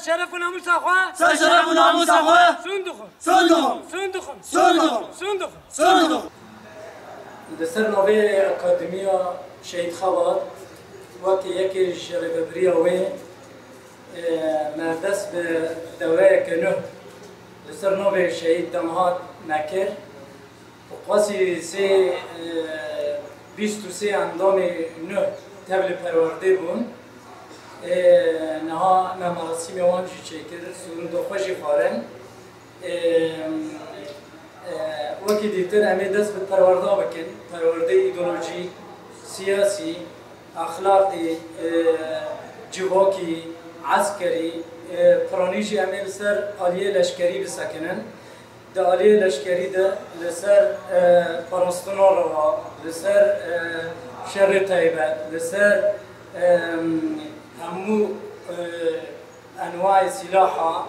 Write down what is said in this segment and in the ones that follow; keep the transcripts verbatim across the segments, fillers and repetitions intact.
Şeref û namûsa xwe. Ser şeref û namûsa xwe. Sund dixwim. Sund dixwim. Sund dixwim. Sund dixwim. Sund dixwim. Sund dixwim. Li ser navê Akademiya Şehîd Xebat, wekî yekê ji rêvebiriya wê, e, me dest bi deweyeke nû li ser navê Şehîd Damhat me kir. Qasî sê, e, bîst û sê endamê nû tev li perwerdê bûn. E, niha me merasîmê wan jî çêkir, sûnda xwe jî xwarin. E, e, wekî dîtir em ê dest bi perwerda bikin, perwerdê îdeolojîk, siyasî, exlaqî, e, civakî, eskerî, e, piranî jî em ê li ser aliyê leşkerî bisekinin. Di aliyê leşkerî de li ser, e, parastina rewa, li ser, e, şerê taybet, li ser, e, hemû, e, enwayê sîlaha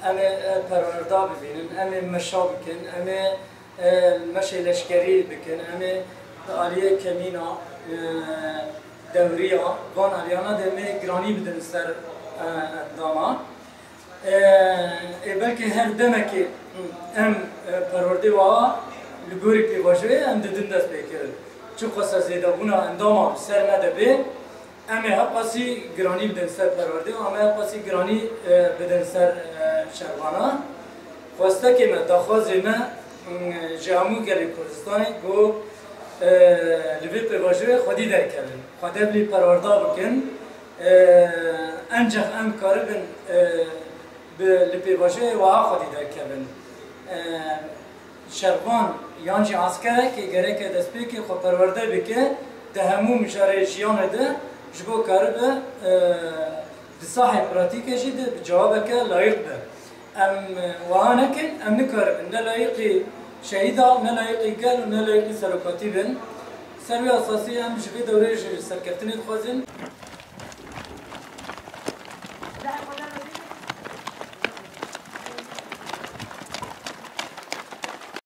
em ê, e, perwerda bibînin, em ê meşa bikin, em ê, e, meşê leşkerî bikin, em ê di aliyê kemîna, e, dewriya van aliyana de em ê giranî bidin ser, e, endama. E, ê belkî her demekê em, e, perwerdê wa li gorî pêvajoyê em didin destpêkirin. Çiqasa zêdebûna endama bi ser me de bê, em ê heqasî giranî bidin ser perwerdê û em ê heqasî giranî, e, bidin ser, e, şervana. Xwestekê me, daxwazê me, m, ji hemû gelê Kurdistanê ku, e, li vê pêvajoyê xwedî derkevin. Xwe dev lê perwerda bikin. E, encax em karibin, e, bi, li pêvajoyê wiha xwedî derkevin. E, şervan yan jî eskerekê gereke destpêkê xwe perwerde bike, di hemû mijarê jiyanê de ji bo karibe, e, di sahê pratîkê jî de bi cewabeke layîq be. Em, e, wiha nekin, em nikaribin ne layîqî şehîda, ne layîqî gel û ne layîqî serokatî bin. Ser wî esasî em ji vê dewrê jî serkeftinê dixwazin.